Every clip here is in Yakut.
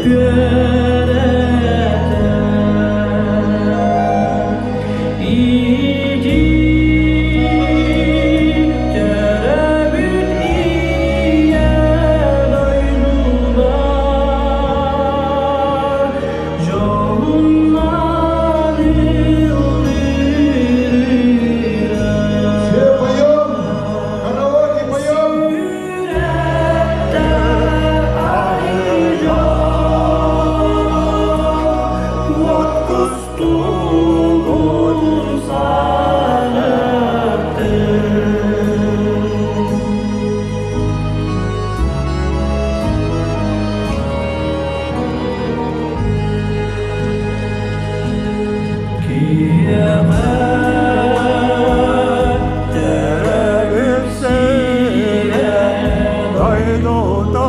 Ити төрөөбүт ийэ дойдубар дьолунан ыллыырыра. Все поем! Караоке поем! Сүрэхтэ арыйа уот кустугун санаттын. Киэмэ төрөөбүт сирэ Дойдута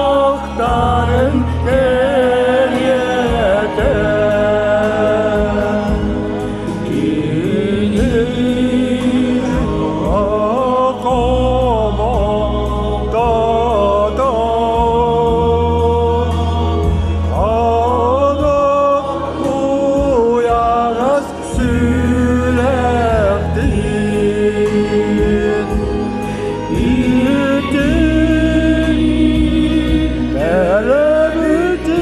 таптыйдахтарын кэриэтэ кини командата ана уйаҕас сүрэхтиин итин бэлэбитиэ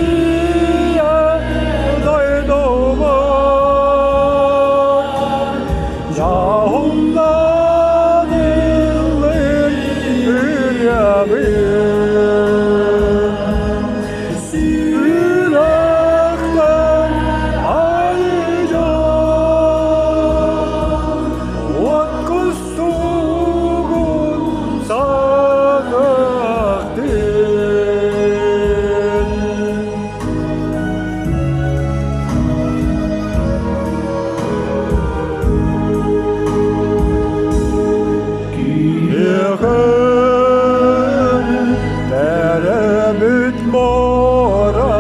дойдубар дьоһуннаан ыллыр ырыабын сүрэхтэн айдьан уот кустугун санахтын. Киһиэхэ төрөөбүт муора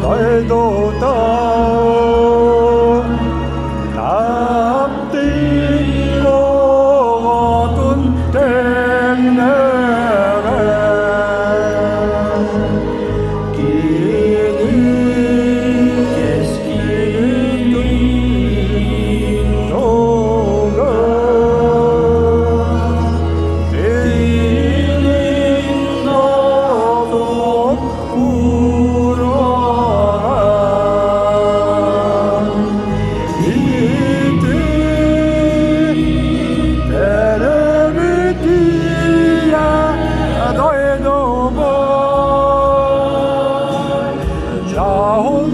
дойдута таптыыр оҕотун тэҥнээҕэ кини Кэскилин туга тилин нотун ураҕа ити төрөөбүт дойдубар дьоһун